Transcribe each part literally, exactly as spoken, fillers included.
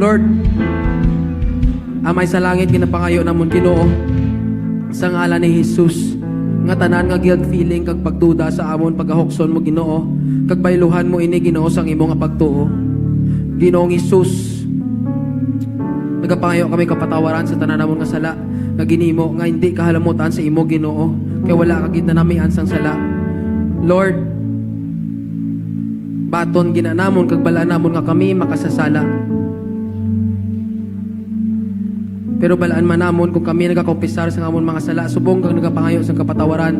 Lord, Amay sa langit, ginapangayo namon, Ginoo, sa ngalan ni Jesus, nga tanan nga guilt feeling kag pagduda sa amon pagahukson mo, Ginoo, kag bayluhan mo ini, Ginoo, sang imo nga pagtuo. Ginoong Jesus, nagapangayo kami kapatawaran sa tanan namon nga sala nga ginhimo nga hindi kahalamutan sa imo, Ginoo, kay wala ka gid nanamian sang sala. Lord, baton gid na namon kag balaan namon nga kami makasasala. Pero balaan man namon kung kami nagakumpisar sang amon mga sala subong kag nagapangayo sang kapatawaran.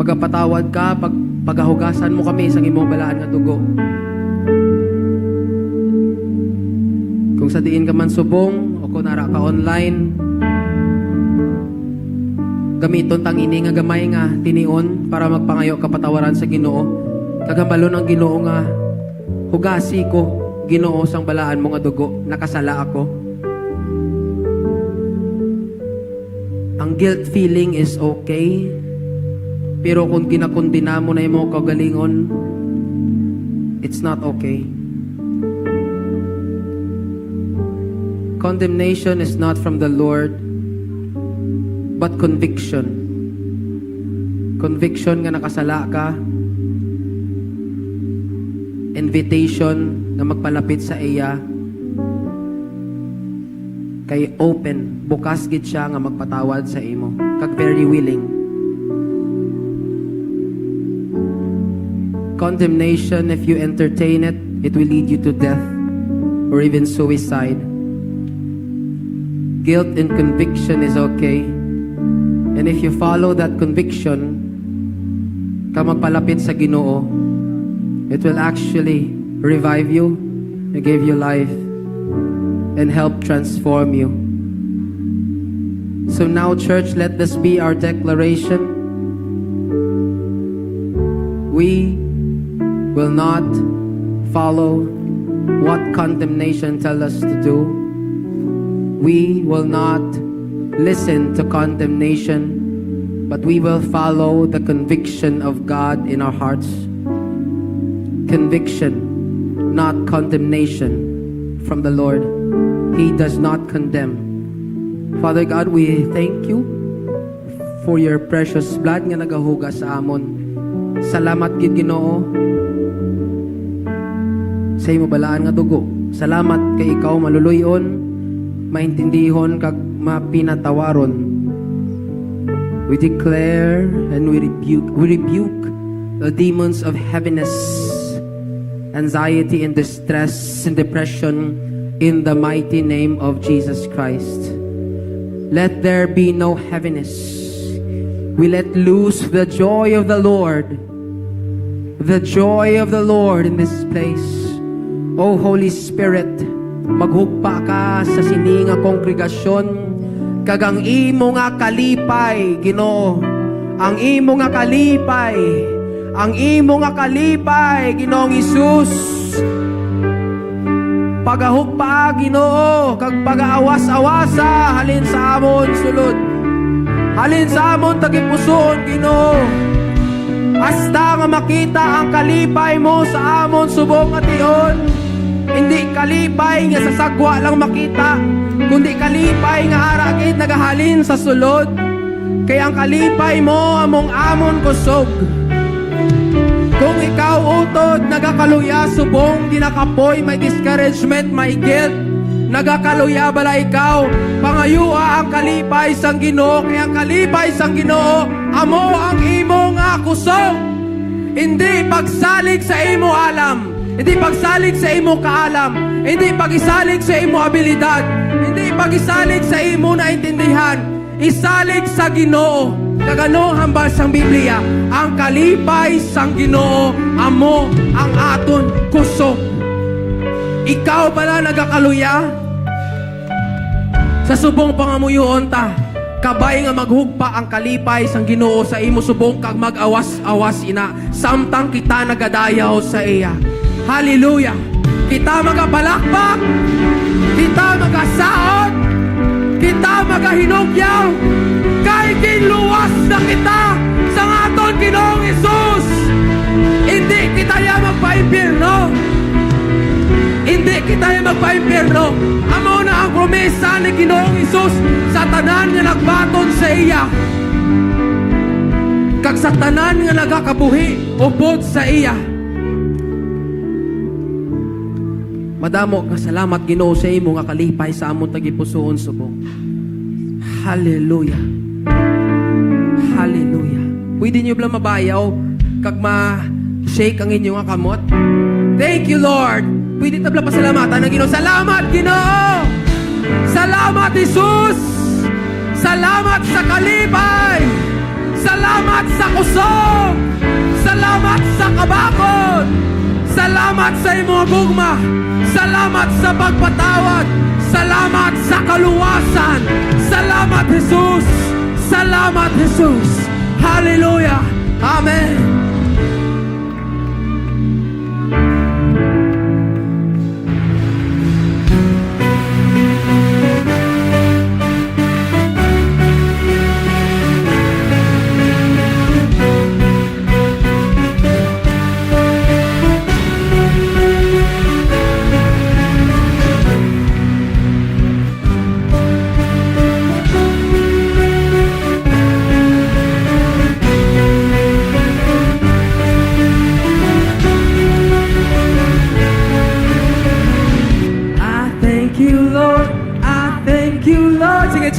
Magapatawad ka pag pagahugasan mo kami sang imong balaan nga dugo. Kung sa diin ka man subong o kung ara ka online, gamiton tang ini nga gamay nga tinion para magpangayo kapatawaran sa Ginoo. Kag hambalon ang Ginoo nga, "Hugasi ko, Ginoo, sang balaan mo nga dugo, nakasala ako." Ang guilt feeling is okay, pero kung ginakondena mo na imong kaugalingon, it's not okay. Condemnation is not from the Lord, but conviction. Conviction nga nakasala ka, invitation nga magpalapit sa iya, kay open, bukas gid siya nga magpatawad sa imo, kag very willing. Condemnation, if you entertain it, it will lead you to death or even suicide. Guilt and conviction is okay. And if you follow that conviction, ka magpalapit sa Ginoo, it will actually revive you and give you life and help transform you. So now, church, let this be our declaration. We will not follow what condemnation tell us to do. We will not listen to condemnation, but we will follow the conviction of God in our hearts. Conviction, not condemnation, from the Lord. He does not condemn. Father God, we thank you for your precious blood nga nagahugas sa amon. Salamat gid, Ginoo, sa imo balaan nga dugo. Salamat kay ikaw maluluy-on, maintindihon, kag mapinatawaron. We declare and we rebuke, we rebuke the demons of heaviness, anxiety, and distress and depression in the mighty name of Jesus Christ. Let there be no heaviness. We let loose the joy of the Lord. The joy of the Lord in this place. O Holy Spirit, maghugpa ka sa sini nga kongregasyon, kag ang imo nga kalipay, Ginoo, ang imo nga kalipay, ang imo nga kalipay, Ginoong Hesus, pagahugpaa, Ginoo, kag pagaawas-awasa halin sa amon sulod, halin sa amon tagipusoon, Ginoo. Hasta nga makita ang kalipay mo sa amon subong nga tion. Hindi kalipay nga sa sagwa lang makita, kundi kalipay nga ara gid nagahalin sa sulod. Kay ang kalipay mo among amon kusog. Kung ikaw, utod, nagakaluya subong, ginakapoy, may discouragement, may guilt, nagakaluya bala ikaw? Pangayua ang kalipay sang Ginoo, kay ang kalipay sang Ginoo amo ang imo nga kusog. Hindi pagsalig sa imo alam, hindi pagsalig sa imo kaalam, hindi pagisalig sa imo abilidad, hindi pagisalig sa imo naintindihan. Isalig sa Ginoo. Kag ano hambal sang Biblia? Ang kalipay sang Ginoo amo ang aton kusog. Ikaw bala nagakaluya? Sa subong pangamuyoon ta, kabay nga maghugpa ang kalipay sang Ginoo sa imo subong kag mag-awas-awas ina samtang kita nagadayaw sa iya. Hallelujah! Kita magapalakpak, kita magasaot, kita magahinugyaw, kay ginluwas na kita sang aton Ginoong Hesus. Hindi kita ya magpaimpyerno. Hindi kita ya magpaimpyerno. Amo na ang promesa ni Ginoong Hesus sa tanan nga nagbaton sa iya, kag sa tanan nga nagakabuhi upod sa iya. Madamo nga salamat, Ginoo, sa imo nga kalipay sa amon tagipusoon subong. Hallelujah. Hallelujah. Pwede niyo bala mabayaw kag ma-shake ang inyo nga kamot? Thank you, Lord. Pwede ta bala pasalamatan ang Ginoo. Salamat, Ginoo. Salamat, Jesus. Salamat sa kalipay. Salamat sa kusog. Salamat sa kabakod. Salamat sa imo nga gugma. Salamat sa pagpatawad. Salamat sa kaluwasan. Salamat, Jesus. Salamat, Jesus. Hallelujah. Amen.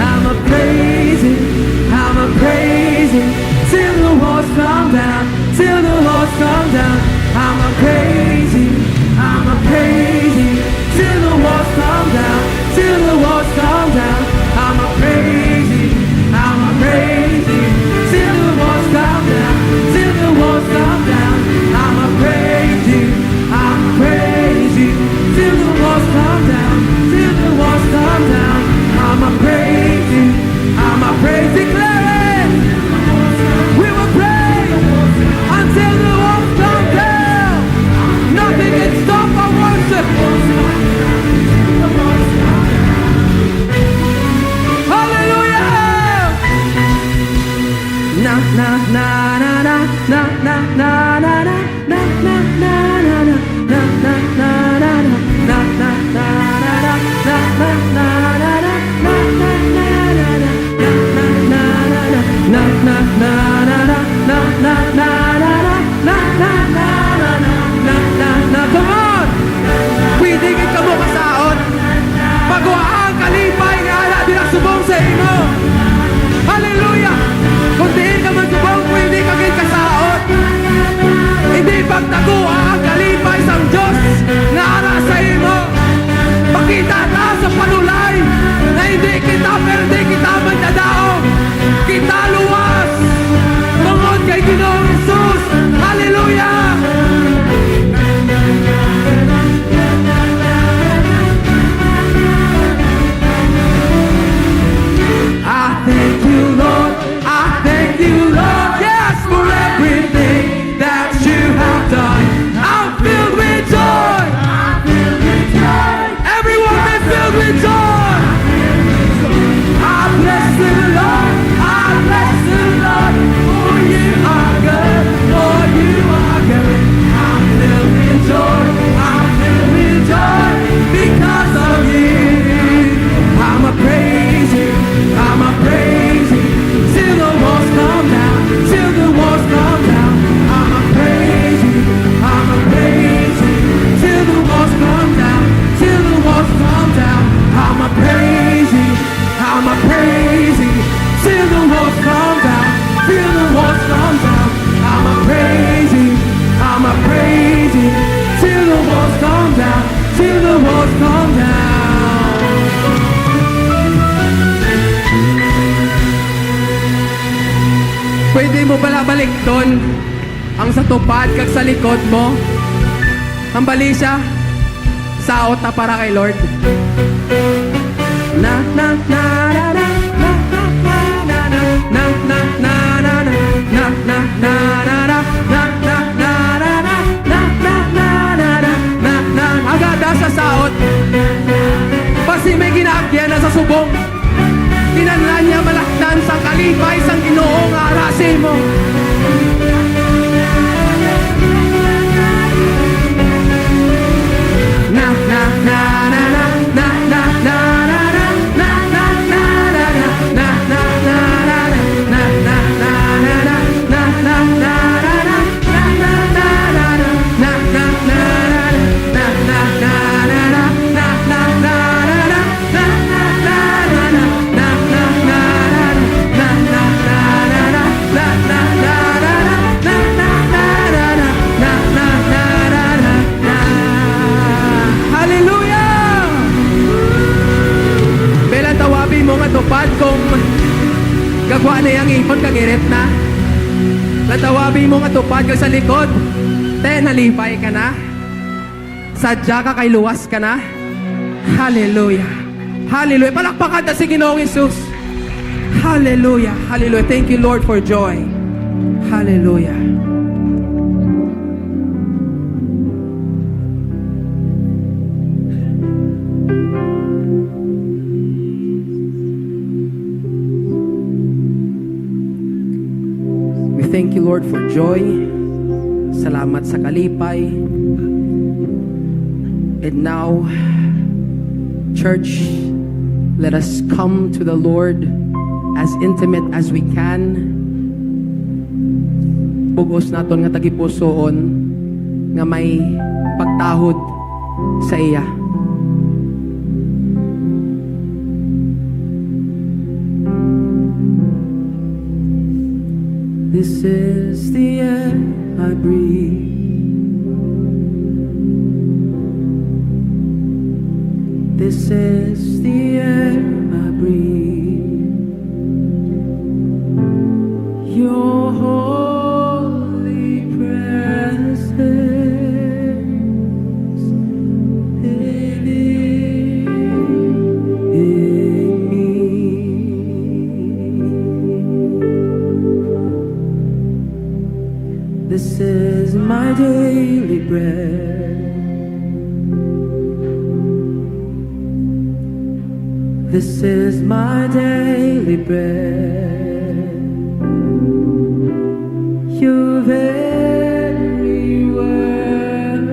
I'm a praising, I'm a praising, till the walls come down, till the walls come down. I'm a praising, I'm a praising, till the walls come down, till the walls come down. I'm a praising, I'm a praising, till the walls come down, till the walls come down. I'm a praising, I'm a praising, till the walls come down, till the walls come down. I'm a praising, I'm a praise. Declare it. We will praise until the walls come down. Nothing can stop our worship. Hallelujah. Na, na, na, na, na, na, na, na, na, na. Come on! Pwede gid kamo kasaot. Pagwaa ang kalipay nga ara dira subong sa imo. Hallelujah! Kung diin ka man subong, pwede ka gid kasaot. Hindi pagtagua ang kalipay sang Dios nga ara sa imo. Pakita ta sa panulay nga hindi kita perde, kita magdadaog, kita luwas tungod kay Ginoong Jesus. Hallelujah! I thank you, Lord. I thank you, Lord. Yes, for everything that you have done. I'm filled with joy. I'm filled with joy. Everyone be filled with joy. I bless the Lord. I bless the Lord. For you are good. For you are good. I'm filled with joy. I'm filled with joy because of you. I'm a praise you. I'm a praise you. Till the walls come down. Till the walls come down. I'm a praise you. I'm a praise you. Till the walls come down. Till the walls come down. I'm a praise you. I'm a praise you. Till the walls come down. Till the walls come down. I'm a praise you. I'm a praise you. Till the walls come down. Till the walls come down. Pwede mo bala balikton ang sa tupad kag sa likod mo? Ang bali siya, saot na para kay Lord. Na, na, na, na, na. Agada sa saot. Basi may ginaagyan na sa subong. Kinahanglan niya malaktan sang kalipay sang Ginoo nga ara sa imo. Na, na, na, na, na. Gagwa na yang ipon kag irit na. Latawa abi mo nga tupad kag sa likod. Te, nalipay ka na. Sadya ka kay luwas ka na. Hallelujah. Hallelujah. Palakpakan ta si Ginoong Jesus. Hallelujah. Hallelujah. Thank you, Lord, for joy. Hallelujah. We thank you, Lord, for joy. Salamat sa kalipay. And now, church, let us come to the Lord as intimate as we can. Bug-os naton nga tagipusoon nga may pagtahod sa iya. This is the air I breathe. This is the air I breathe. Your holy presence living in me. This is my daily bread. This is my daily bread. Your very word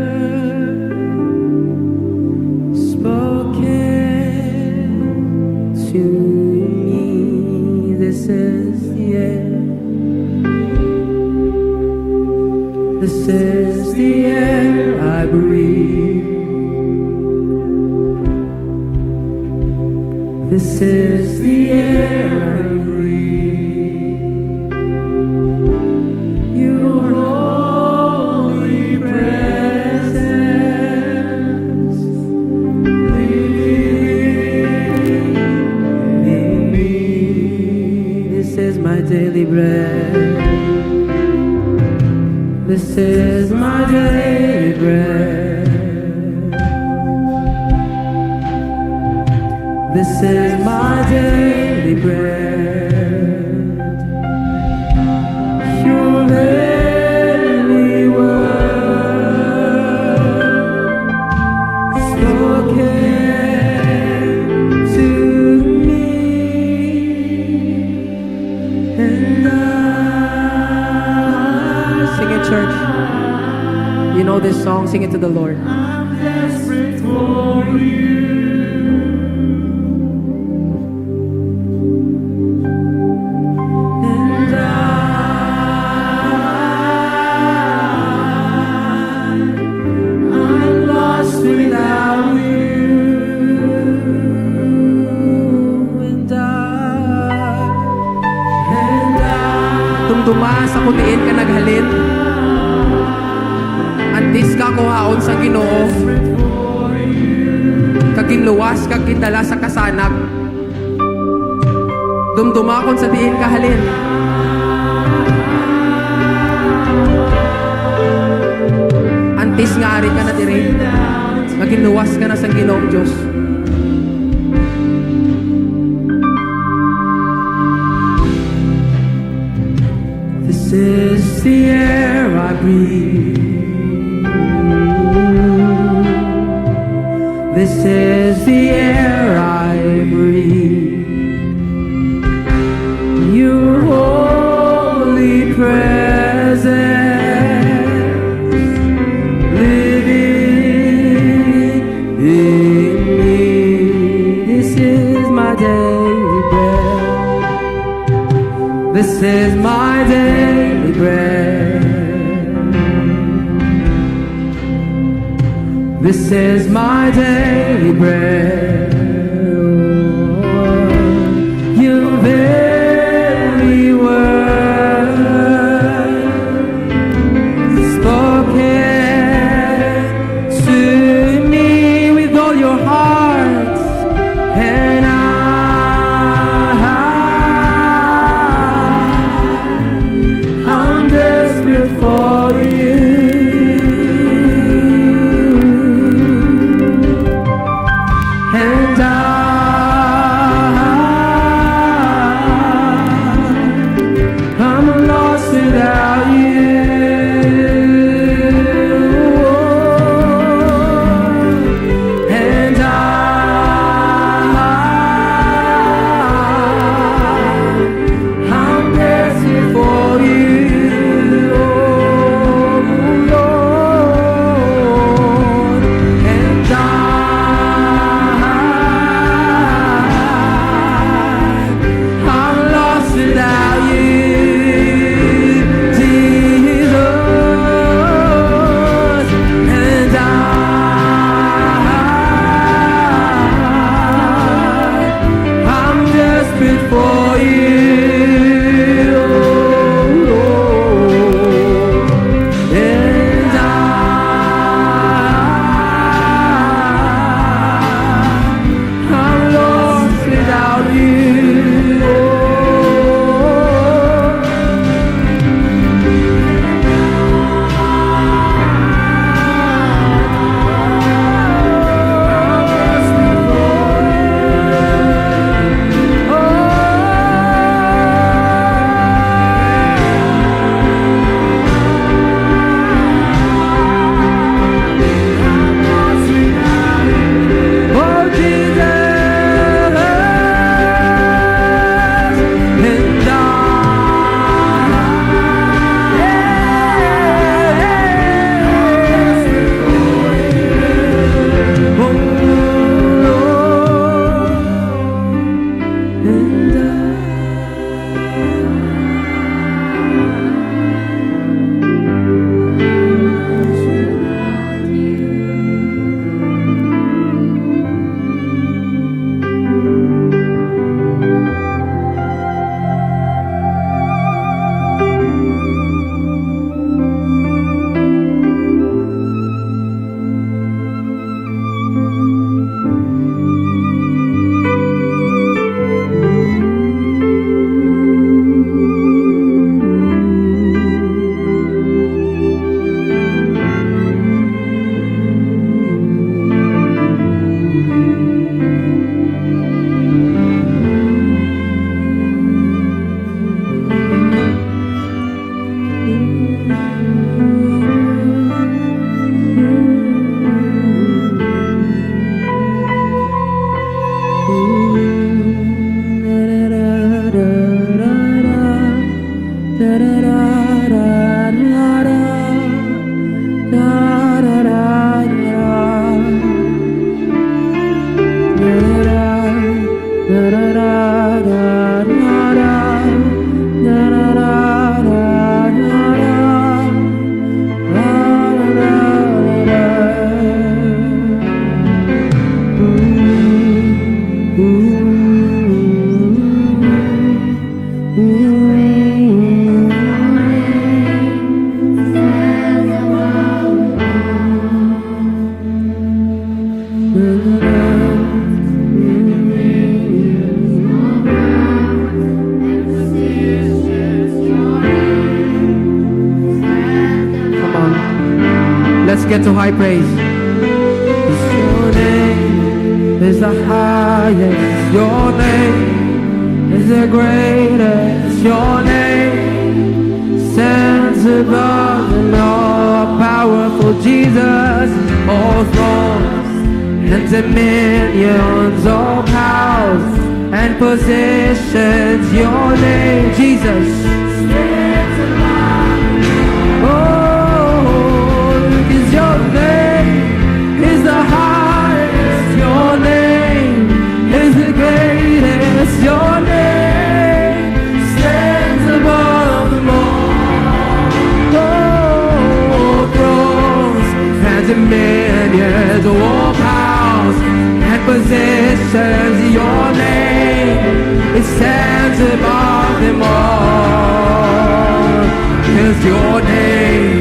spoken to me. This is the air. This is the air I breathe. This is the air I breathe. Your holy presence living in me. This is my daily bread. This is my daily bread. This is my daily bread. Your very word spoken to me. And I Sing it, church. You know this song, sing it to the Lord. I'm desperate for you. And I, I'm lost without you. And I, and I, Dumduma sa kung diin ka naghalin. Antes ka kuhaon sa Ginoo, kag ginluwas, kag gindala sa kasanag. Dumduma kon sa diin ka halin. Antes nga ari ka na diri, nga ginluwas ka na sang Ginoong Dios. This is the air I breathe. This is the air I breathe. Your holy presence living in me. This is my daily bread. This is my daily bread. This is my daily bread. Your very word spoken to me with all your heart, and I To high praise. Your name is the highest. Your name is the greatest. Your name stands above them all. Powerful Jesus, all thrones and dominions, all powers and positions. Your name, Jesus. Oh, 'cause your name is the highest. Your name is the greatest. Your name stands above them all. Oh, thrones and dominions, all powers and positions. Your name, it stands above them all. 'Cause your name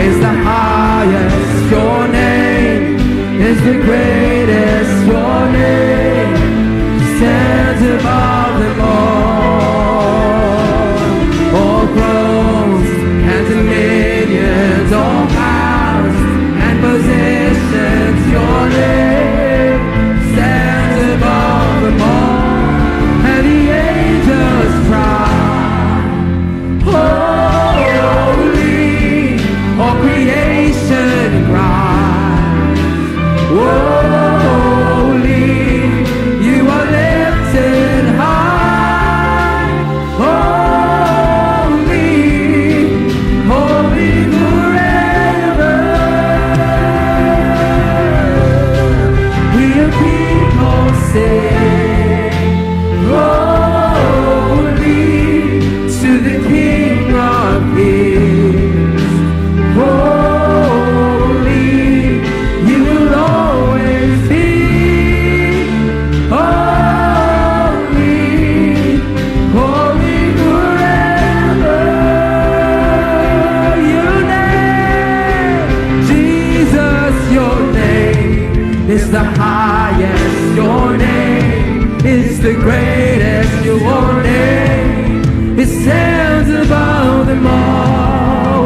is the highest. Your name is the greatest. Your name stands above them all. All thrones and dominions, all powers and positions. Your name stands above them all. And the angels cry, holy, all creation cries. Holy, you are lifted high. Holy, holy forever. We, your people, sing, holy to the King of Kings. Holy, you will always be. Holy, holy forever. Your name, Jesus, your name is the highest. Your name is the greatest. Your name, it stands above them all.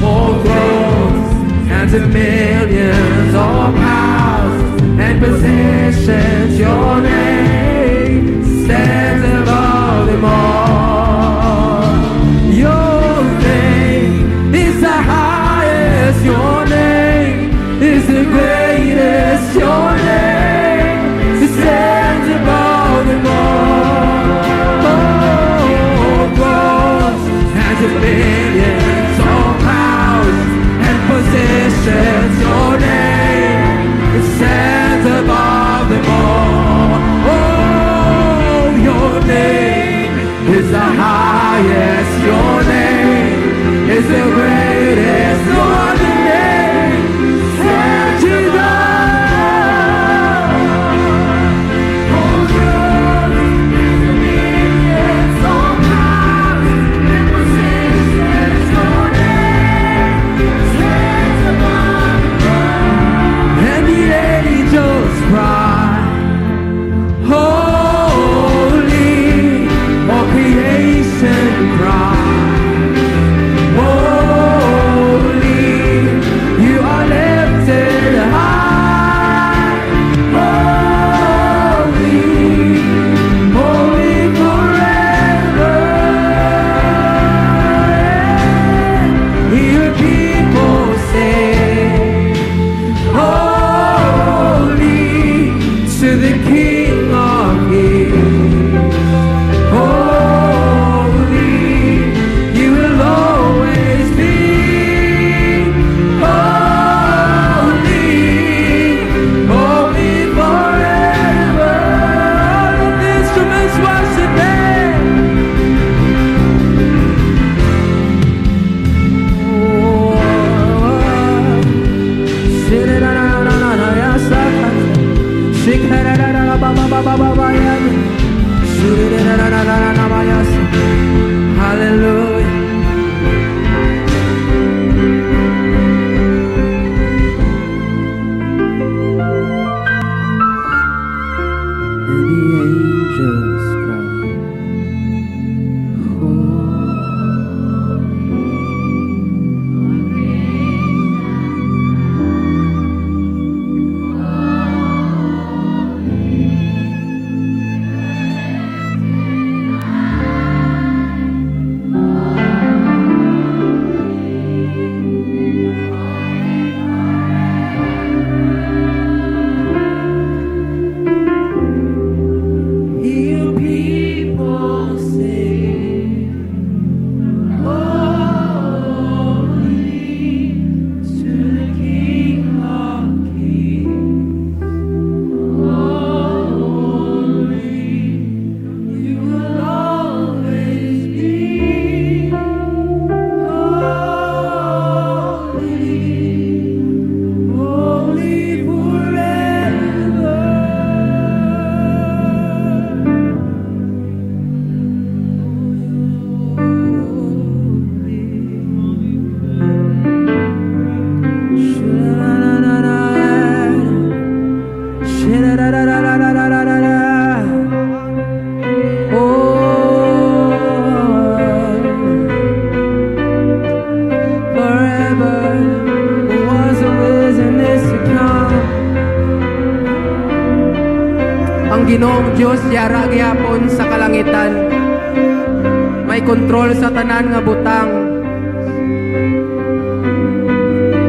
All thrones and dominions, all powers and positions. Your name stands above them all. Your name is the highest. Your name is the greatest. Your name, it stands above them all. Oh, thrones and dominions, all powers and positions. Your name, it stands above them all. Oh, your name is the highest. Your name is the greatest. No other Yara gihapon sa kalangitan. May kontrol sa tanan nga butang.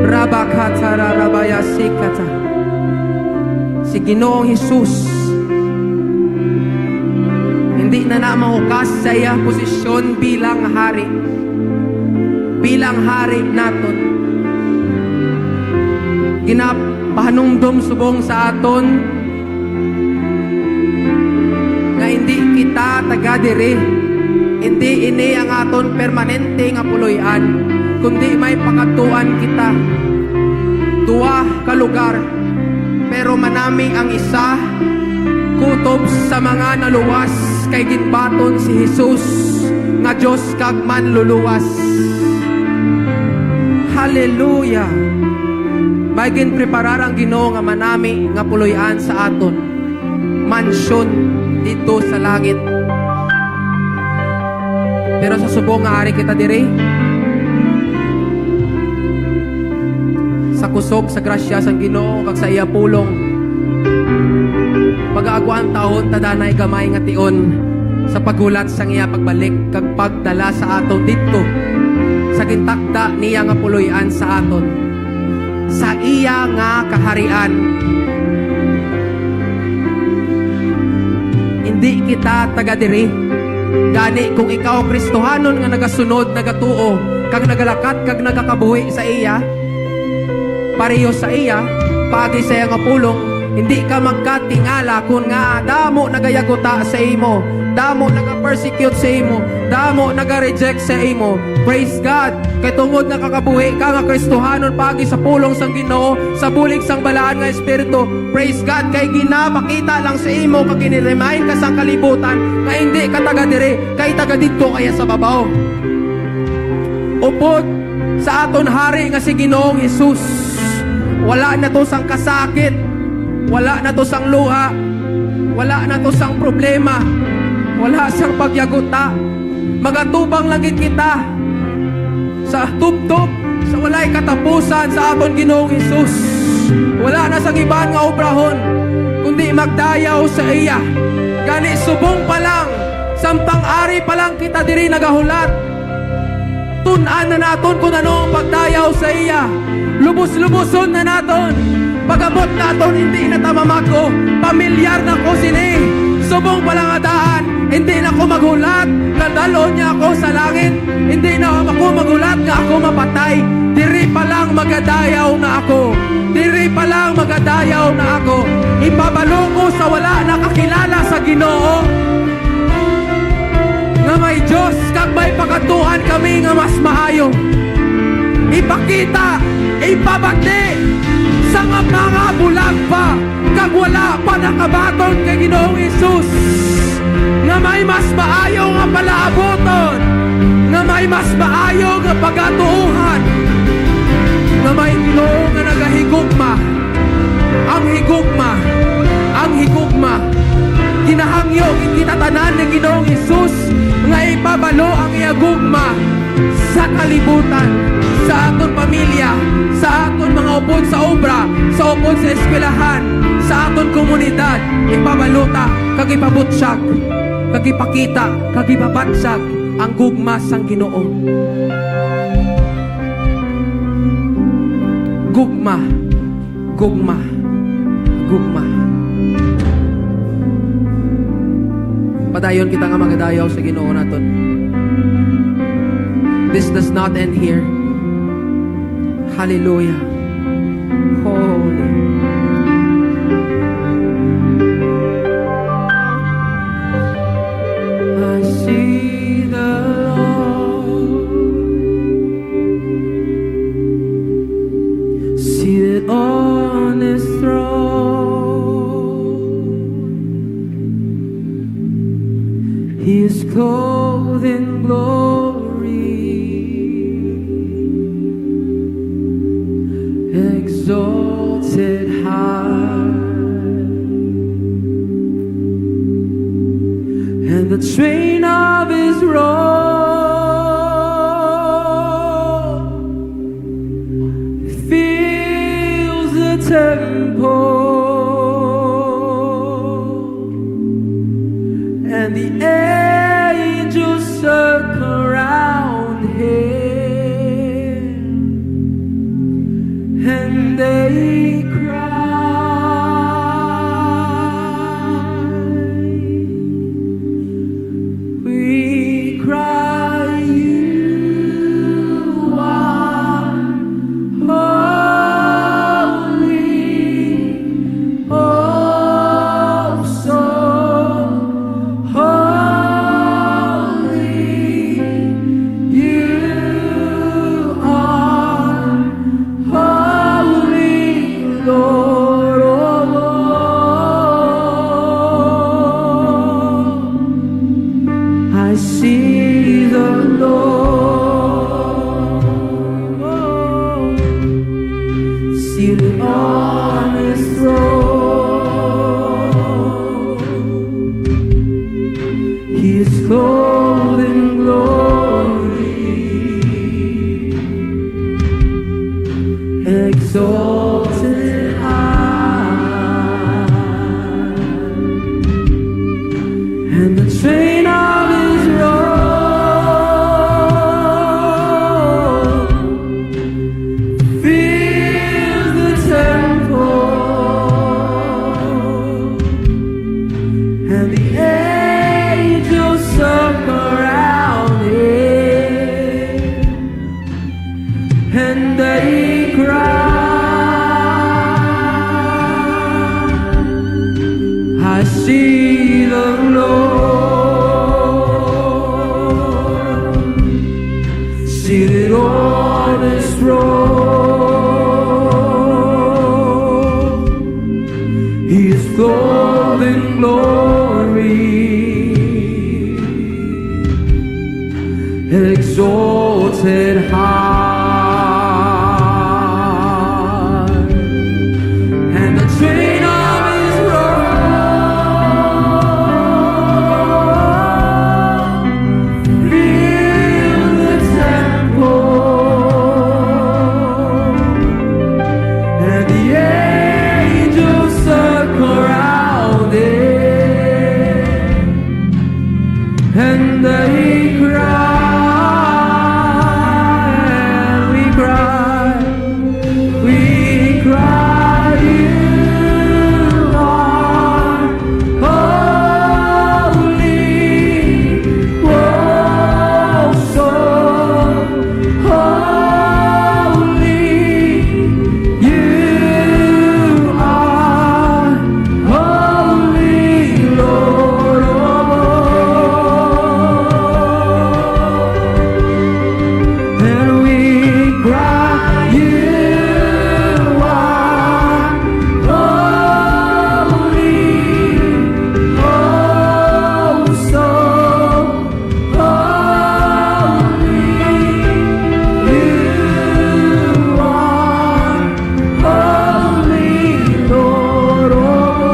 Rabakata rarabayasikata. Si Ginoong Hesus, hindi na na mahukas sa iya posisyon bilang hari, bilang hari naton. Ginapahanumdom subong sa aton nga hindi kita taga diri. Hindi ini ang aton permanente nga puloy-an, kundi may pakadtuan kita. Duha ka lugar, pero manami ang isa kutob sa mga naluwas, kay ginbaton si Jesus nga Dios kag Manluluwas. Hallelujah! May ginpreparar ang Ginoo nga manami nga puloy-an sa aton, mansyon didto sa langit. Pero sa subong nga ari kita diri, sa kusog sa grasya sang Ginoo kag sa iya pulong, pagaagwaan tawon ta danay gamay nga tion sa paghulat sang iya pagbalik kag pagdala sa aton didto sa gintakda niya nga puloy-an sa aton, sa iya nga kaharian. Hindi kita taga diri. Gani, kung ikaw Kristohanon nga nagasunod, nagatuo, kag nagalakat, kag nagakabuhi sa iya, pareho sa iya, paagi sa iya nga pulong, hindi ka magkatingala kon nga damo nagayaguta sa imo, damo nagapersecute sa imo, damo nagareject sa imo. Praise God! Kay tungod nakakabuhi ka nga Kristohanon paagi sa pulong sang Ginoo, sa bulig sang Balaan nga Espiritu, praise God, kay ginapakita lang sa imo kag gini-remind ka sang kalibutan nga hindi ka taga diri, kay taga didto kaya sa babaw. Upod sa aton Hari nga si Ginoong Hesus, wala na to sang kasakit, wala na to sang luha, wala na to sang problema, wala sang pagyaguta. Magatubang lang gid kita sa tubtob sa walay katapusan sa aton Ginoong Hesus. Wala na sang iban nga obrahon, kundi magdayaw sa iya. Gani, subong pa lang, samtang ari pa lang kita diri nagahulat, tun-an na naton kon ano ang pagdayaw sa iya. Lubos-luboson na naton. Pag-abot naton, hindi na ta mamag-o. Pamilyar na ko sini. Subong pa lang nga daan, hindi na ko maghulat nga dal-on niya ako sa langit. Hindi na ako maghulat nga ako mapatay. Diri pa lang magadayaw na ako. Diri pa lang magadayaw na ako. Ipabalo ko sa wala nakakilala sa Ginoo nga may Dios kag may pakadtuan kami nga mas maayo. Ipakita, ipabati sa nga mga bulag pa kag wala pa nakabaton kay Ginoong Hesus nga may mas maayo nga palaabuton, nga may mas maayo nga pagatuohan, nga may Ginoo nga nagahigugma. Ang higugma, ang higugma. Ginahangyo gid kita tanan ni Ginoong Hesus nga ipabalo ang iya gugma sa kalibutan, sa aton pamilya, sa aton mga upod sa obra, sa upod sa eskwelahan, sa aton komunidad. Ipabalo ta kag ipabutyag, kag ipakita, kag ipabatyag ang gugma sang Ginoo. Gugma. Gugma. Gugma. Padayon kita nga magadayaw sa Ginoo naton. This does not end here. Hallelujah. Holy. I see the Lord seated on his throne. He is clothed in glory, exalted high, and the train of his robe fills the temple. See the Lord seated on his throne. He is clothed in glory, exalted high, and the train of his robe fills the temple, and the angels circle round him, and they cry, "I see the Lord seated on his throne. He is clothed in glory, exalted high, and the train of his robe fills the temple, and the angels circle round him, and they cry, and we cry, we cry, "You are holy, oh, so holy. You are holy, Lord of all." And we cry, "You are holy, oh, so holy. You are holy, Lord of all."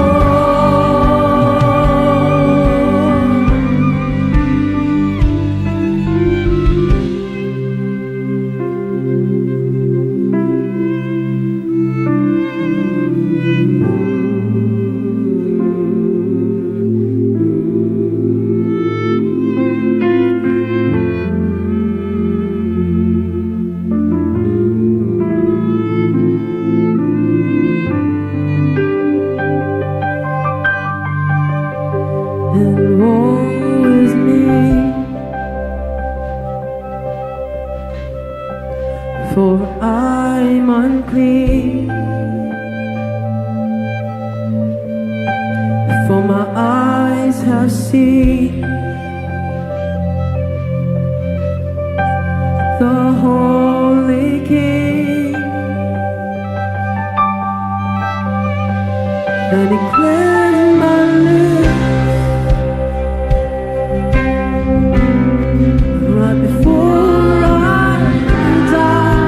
And woe is me, for I'm unclean. For my eyes have seen the Holy King, and he cleansed my lips. Right before I die,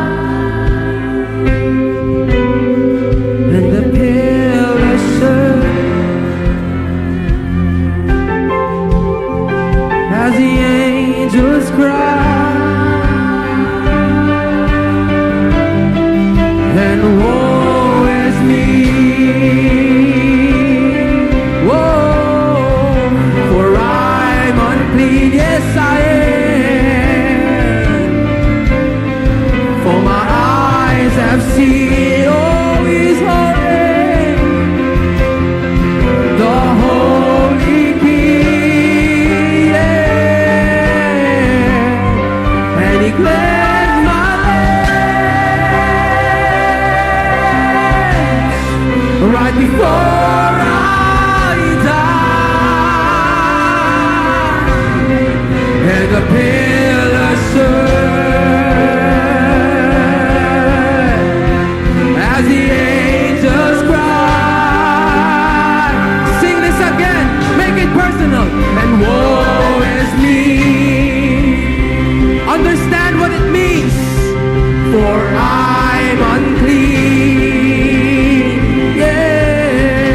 and the pale I serve, as the angels cry, and woe is me. Whoa, for I'm unclean, yes, I am. For my eyes have seen, oh, his holy, the Holy King, yeah. And he cleansed my lips right before I die, and the pillars serve as the angels cry. Sing this again, make it personal. And woe is me, For I'm unclean, yeah.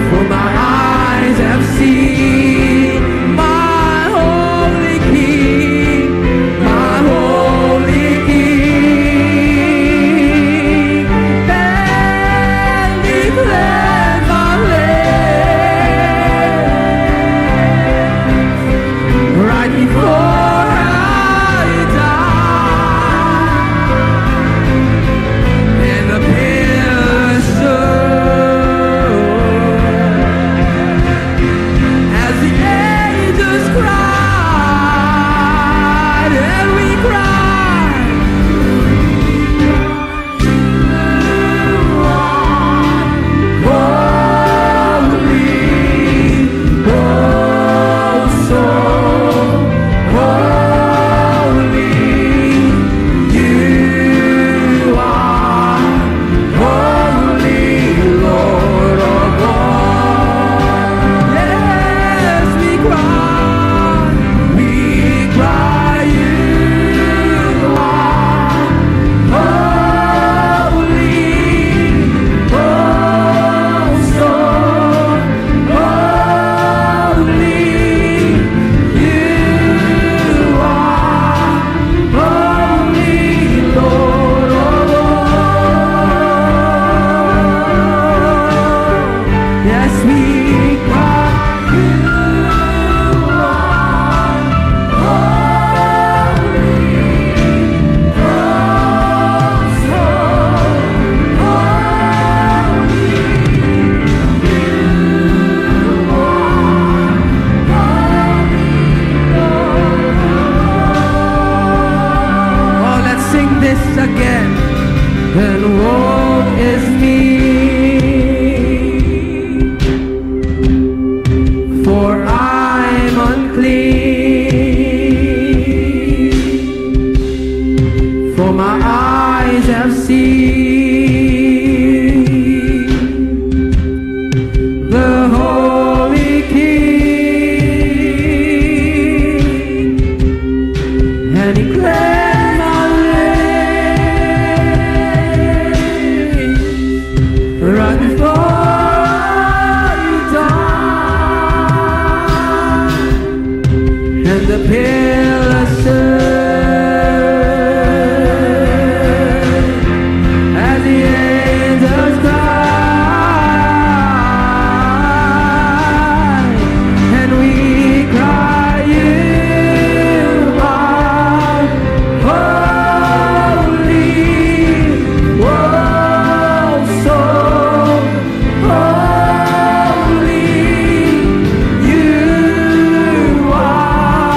For my eyes have seen my holy King, my holy King. And declare the land right before I die, and the pillars show as the angels cried, and we cried. You are holy, oh, so holy. You are holy, Lord of all. Yes, we cry, we cry, you are holy, oh, so holy. You are holy, Lord of all. Yes, we cry, you are holy, oh, so holy. You are holy, Lord of all. Oh, let's sing this again. And woe is me, for I'm unclean. For my eyes have seen the Holy King, and he cleansed my lips right before you died, and the pillars shook as the angels cried, and we cry, you are holy, oh, so holy. You are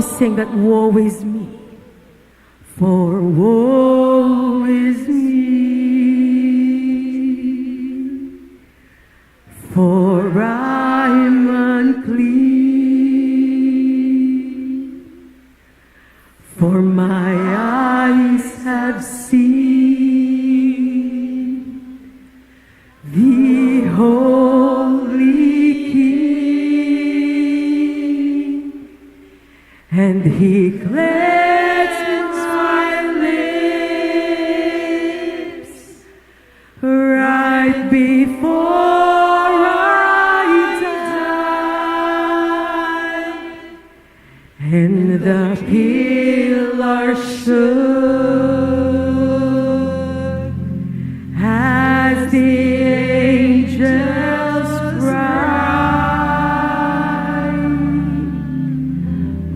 Sing that, "Woe is me, for woe is me, for I am unclean, for my eyes have seen the Holy King." And he cleansed my lips right before I died, and the pillar shook as the angels cried.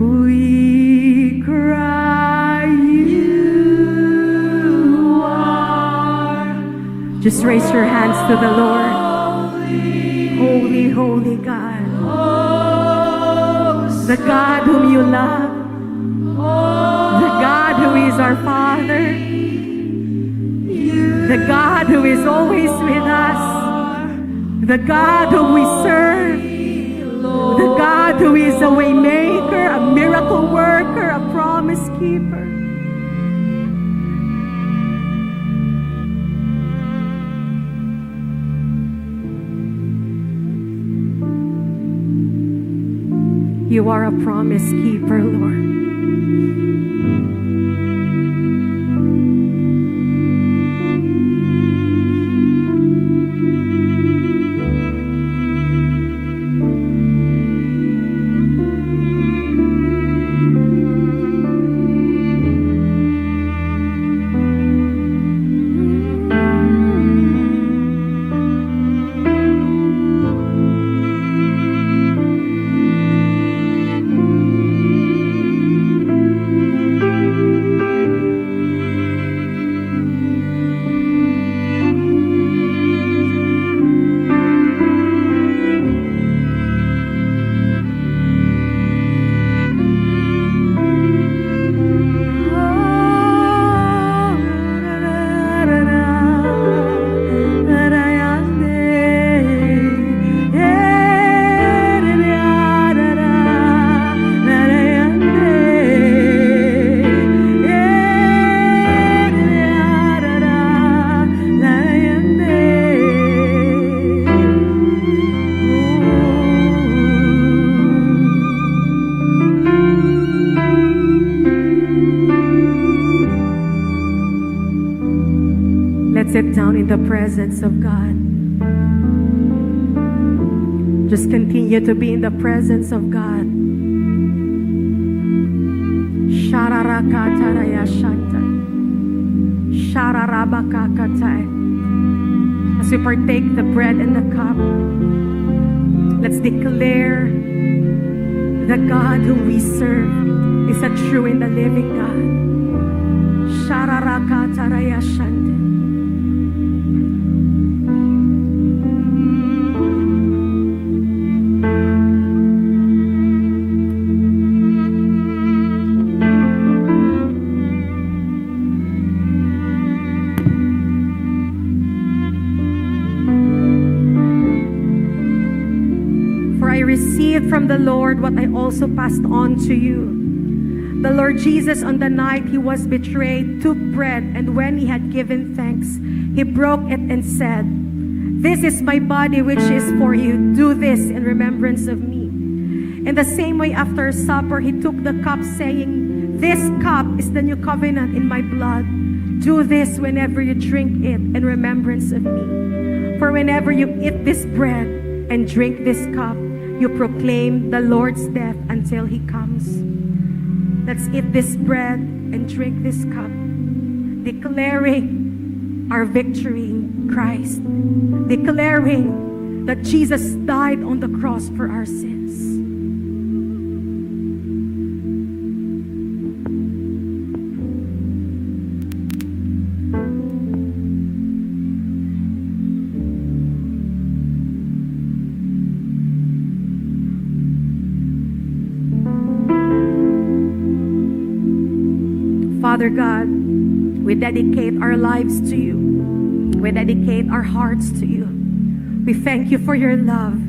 We cry, "You are." Just raise your hands to the Lord. Holy, holy God. The God whom you love. The God who is our Father. The God who is always with us. The God whom we serve. The God who is a way maker, a miracle worker, a promise keeper. You are a promise keeper, Lord. Let's sit down in the presence of God. Just continue to be in the presence of God. Shararakatarayashanta. Shararabakakatai. As we partake the bread and the cup, let's declare the God whom we serve is a true and a living God. Shararakatarayashanta. For I received from the Lord what I also passed on to you. The Lord Jesus, on the night he was betrayed, took bread, and when he had given thanks, he broke it and said, "This is my body, which is for you. Do this in remembrance of me." In the same way, after supper, he took the cup, saying, "This cup is the new covenant in my blood. Do this whenever you drink it in remembrance of me. For whenever you eat this bread and drink this cup, you proclaim the Lord's death until he comes." Let's eat this bread and drink this cup, declaring our victory in Christ, declaring that Jesus died on the cross for our sins. Father God, we dedicate our lives to you. We dedicate our hearts to you. We thank you for your love.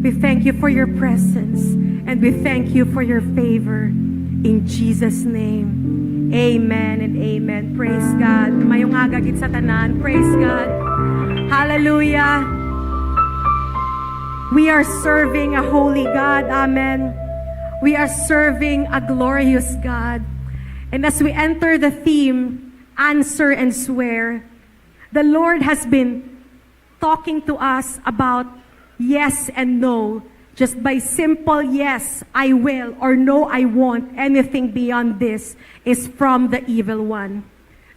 We thank you for your presence. And we thank you for your favor. In Jesus' name, amen and amen. Praise God. Mayong aga gid sa tanan. Praise God. Hallelujah. We are serving a holy God. Amen. We are serving a glorious God. And as we enter the theme, answer and swear, the Lord has been talking to us about yes and no. Just by simple yes, I will, or no, I won't, anything beyond this is from the evil one.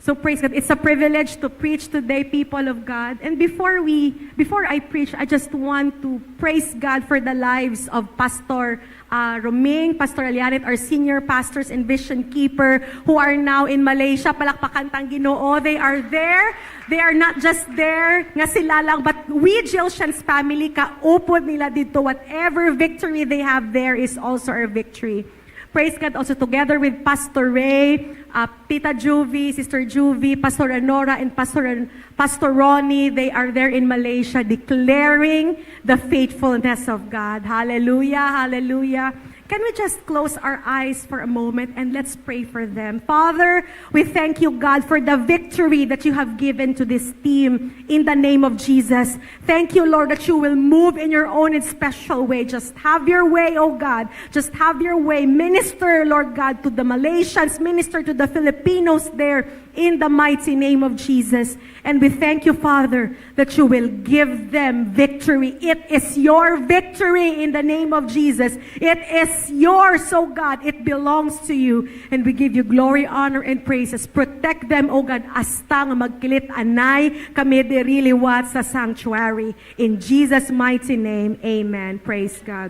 So praise God. It's a privilege to preach today, people of God. And before we, before I preach, I just want to praise God for the lives of Pastor uh, Roming, Pastor Alianit, our senior pastors and vision keeper who are now in Malaysia. Palakpakan tang Ginoo. They are there. They are not just there nga sila lang, but we Jilshan's family, kaupod nila dito. Whatever victory they have there is also our victory. Praise God also together with Pastor Ray, uh, Tita Juvie, Sister Juvie, Pastor Anora, and Pastor, Pastor Ronnie. They are there in Malaysia declaring the faithfulness of God. Hallelujah, hallelujah. Can we just close our eyes for a moment and let's pray for them? Father, we thank you, God, for the victory that you have given to this team in the name of Jesus. Thank you, Lord, that you will move in your own and special way. Just have your way, oh God. Just have your way. Minister, Lord God, to the Malaysians. Minister to the Filipinos there in the mighty name of Jesus. And we thank you, Father, that you will give them victory. It is your victory in the name of Jesus. It is yours, oh God. It belongs to you. And we give you glory, honor, and praises. Protect them, oh God, hasta nga magkilit-anay kami diri liwat sa sanctuary. In Jesus' mighty name, amen. Praise God.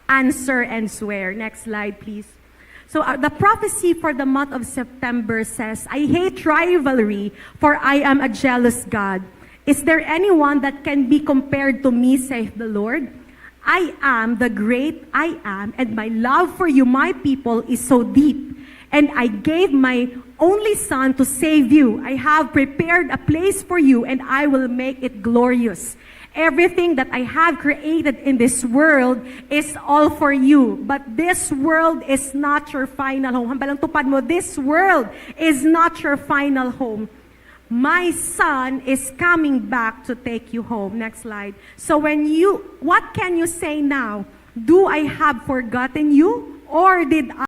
Answer and swear. Next slide, please. So, uh, the prophecy for the month of September says, "I hate rivalry, for I am a jealous God. Is there anyone that can be compared to me, saith the Lord? I am the great I am, and my love for you, my people, is so deep. And I gave my only Son to save you. I have prepared a place for you, and I will make it glorious. Everything that I have created in this world is all for you, but this world is not your final home." Hambal ang tupad mo, "This world is not your final home. My Son is coming back to take you home." Next slide. "So when you, what can you say now? Do I have forgotten you, or did